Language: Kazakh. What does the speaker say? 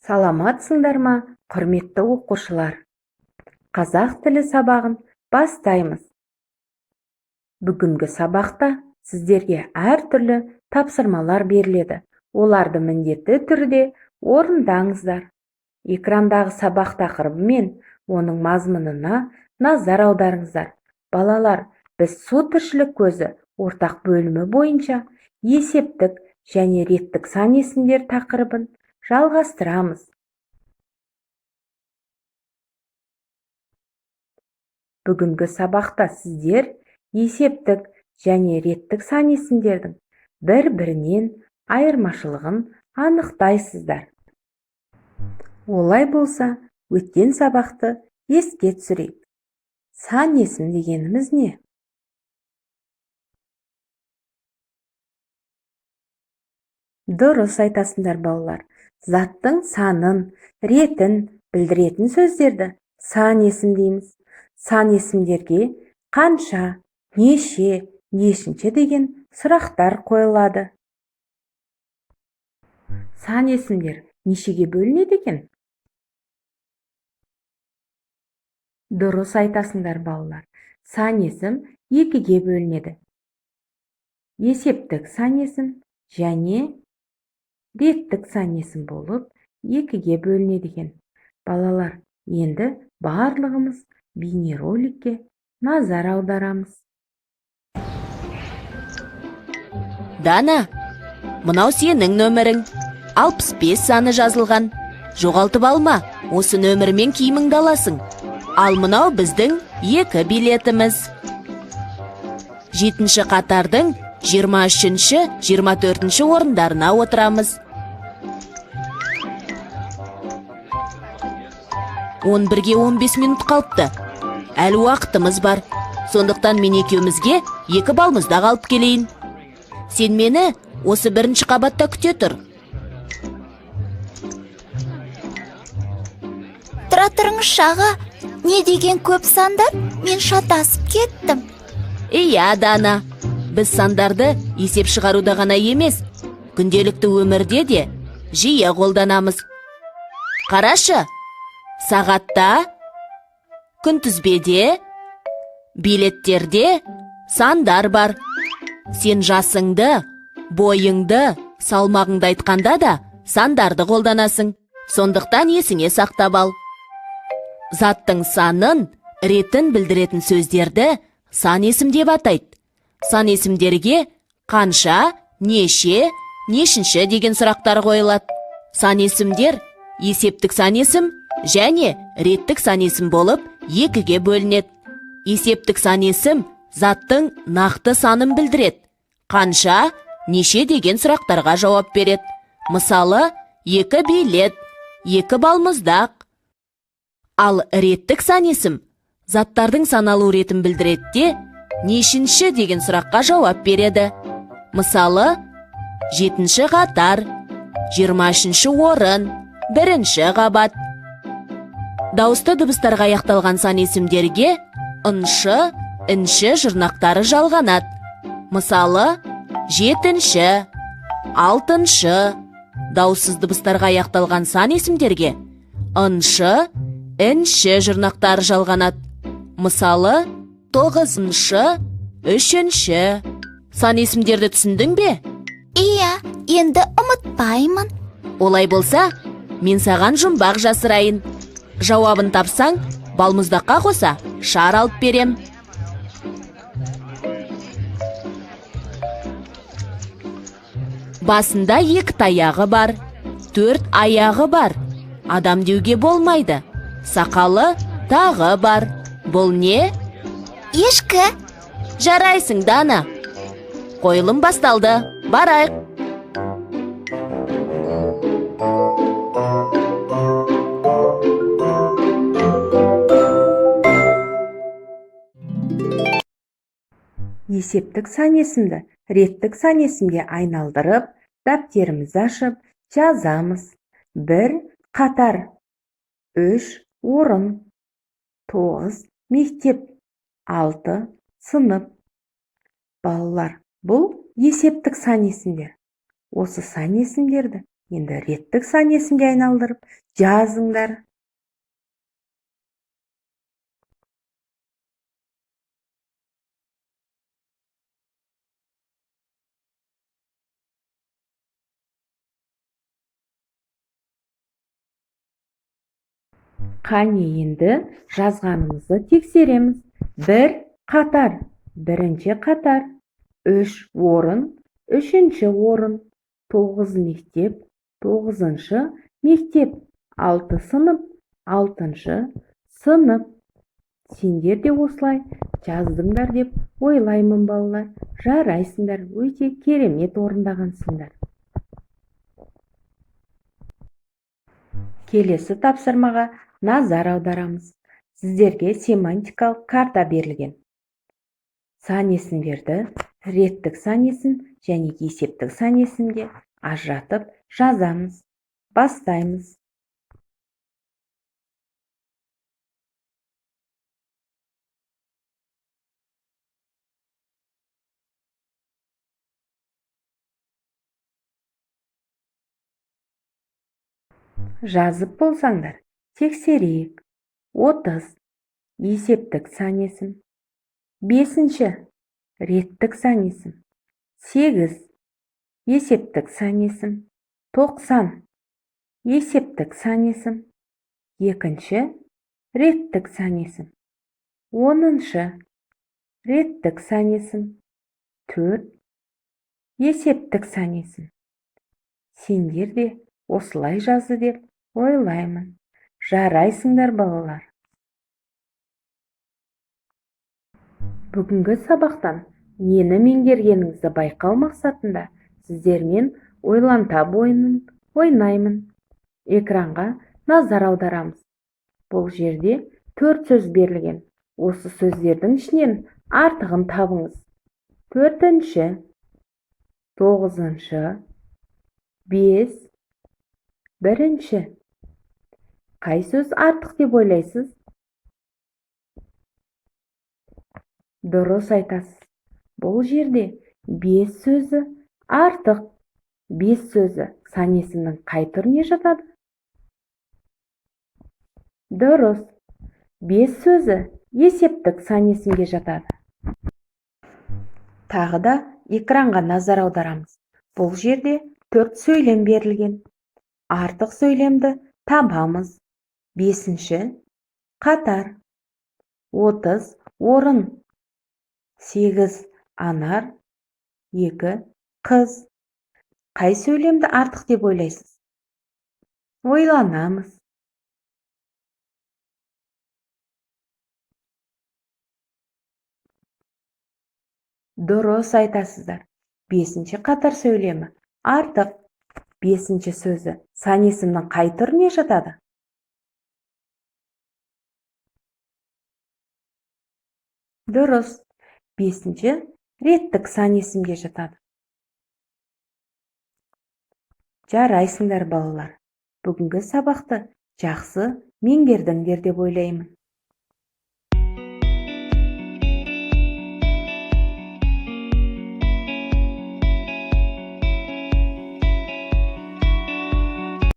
Саламатсыңдар ма, құрметті оқушылар? Қазақ тілі сабағын бастаймыз. Бүгінгі сабақта сіздерге әртүрлі тапсырмалар беріледі. Оларды міндетті түрде орындаңыздар. Экрандағы сабақ тақырыбы мен оның мазмұнына назар аударыңыздар. Балалар, біз су тіршілік көзі ортақ бөлімі бойынша есептік және реттік сан есімдер тақырыбын жалғастырамыз. Бүгінгі сабақта сіздер есептік және реттік сан есімдердің бір-бірінен айырмашылығын анықтайсыздар. Олай болса, өткен сабақты еске түсірейік. Сан есім дегеніміз не? Дұрыс айтасыңдар, балалар. Заттың санын, ретін білдіретін сөздерді сан есім дейміз. Сан есімдерге қанша, неше, нешінші деген сұрақтар қойылады. Сан есімдер нешеге бөлінеді екен? Дұрыс айтасыңдар, балалар. Сан есім екіге бөлінеді. Есептік сан есім және реттік сан есім болып екіге бөлінеді екен. Балалар, енді барлығымыз бейнероликке назар аударамыз. Дана, мынау сенің нөмірің. 65 саны жазылған. Жоғалтып алма, осы нөмірмен киіміңді аласың. Ал мынау біздің екі билетіміз. 7-ші қатардың 23-ші, 24-ші орындарына отырамыз. 11-ге 15 минут қалыпты. Әлі уақытымыз бар. Сондықтан мен екеумізге екі балмұздақ алып келейін. Сен мені осы бірінші қабатта күте тұр. Тұра тұрыңызшы, аға. Не деген көп сандар? Мен шатасып кеттім. Иә, Дана. Біз сандарды есеп шығаруда ғана емес, күнделікті өмірде де жиі қолданамыз. Қарашы, сағатта, күнтізбеде, билеттерде сандар бар. Сен жасыңды, бойыңды, салмағыңды айтқанда да сандарды қолданасың. Сондықтан есіңе сақтап ал. Заттың санын, ретін білдіретін сөздерді сан есім деп атайды. Сан есімдерге қанша, неше, нешінші деген сұрақтар қойылады. Сан есімдер есептік сан есім және реттік сан есім болып екіге бөлінеді. Есептік сан есім заттың нақты санын білдіреді. Қанша, неше деген сұрақтарға жауап береді. Мысалы, екі билет, екі балмұздақ. Ал реттік сан есім заттардың саналу ретін білдіреді де, нешінші деген сұраққа жауап береді. Мысалы, 7-ші қатар, 23-ші орын, 1-ші қабат. Дауысты дыбыстарға аяқталған сан есімдерге ыншы, інші жұрнақтары жалғанады. Мысалы, 7-ші, 6-шы. Дауыссыз дыбыстарға аяқталған сан есімдерге ыншы, інші жұрнақтары жалғанады. Мысалы, 9-шы, 3-ші. Сан есімдерді түсіндің бе? Иә, енді ұмытпаймын. Олай болса, мен саған жұмбақ жасырайын. Жауабын тапсаң, балмұздаққа қоса шар алып берем. Басында екі таяғы бар, 4 аяғы бар. Адам деуге болмайды. Сақалы тағы бар. Бұл не? Ешкі. Жарайсың, Дана. Қойылым басталды. Барайық. Есептік сан есімді реттік сан есімге айналдырып, дәптерімізді ашып жазамыз. 1 қатар, 3 орын, 9 мектеп, 6 сынып. Балалар, бұл есептік сан есімдер. Осы сан есімдерді Енді реттік сан есімге айналдырып жазыңдар. Қане енді жазғанымызды тексереміз. 1 қатар, бірінші қатар, 3 орын, үшінші орын, 9 мектеп, 9-шы мектеп, 6 сынып, 6-шы сынып. Сендер де осылай жаздыңдар деп ойлаймын, балалар. Жарайсыңдар, өте керемет орындағансыңдар. Келесі тапсырмаға назар аударамыз. Сіздерге семантикалық карта берілген. Сан есімдерді реттік сан есім және есептік сан есімге ажыратып жазамыз. Бастаймыз. Жазып болсаңдар, тексерейік. 30 есептік сан есім, 5-ші реттік сан есім, 8 есептік сан есім, 90 есептік сан есім, 2-ші реттік сан есім, 10-шы реттік сан есім, 4 есептік сан есім. Сендер де осылай жазды деп ойлаймын. Жарайсыңдар, балалар. Бүгінгі сабақтан нені меңгергеніңізді байқау мақсатында сіздермен ойлан тап ойынын ойнаймын. Экранға назар аударамыз. Бұл жерде 4 сөз берілген. Осы сөздердің ішінен артығын табыңыз. 4-ші, 9-шы, 5, 1-ші. Қай сөз артық деп ойлайсыз? Дұрыс айтасыз. Бұл жерде 5 сөзі артық. 5 сөзі сан есімнің қай түріне жатады? Дұрыс. 5 сөзі есептік сан есімге жатады. Тағы да экранға назар аударамыз. Бұл жерде 4 сөйлем берілген. Артық сөйлемді табамыз. 5-ші қатар, 30 орын, 8 анар, 2 қыз. Қай сөйлемді артық деп ойлайсыз? Ойланамыз. Дұрыс айтасыздар. 5-ші қатар сөйлемі артық. 5-ші сөзі сан есімнің қай түріне жатады? Дұрыс. 5-ші реттік сан есімге жатады. Жарайсыңдар, балалар. Бүгінгі сабақты жақсы меңгердіңдер деп ойлаймын.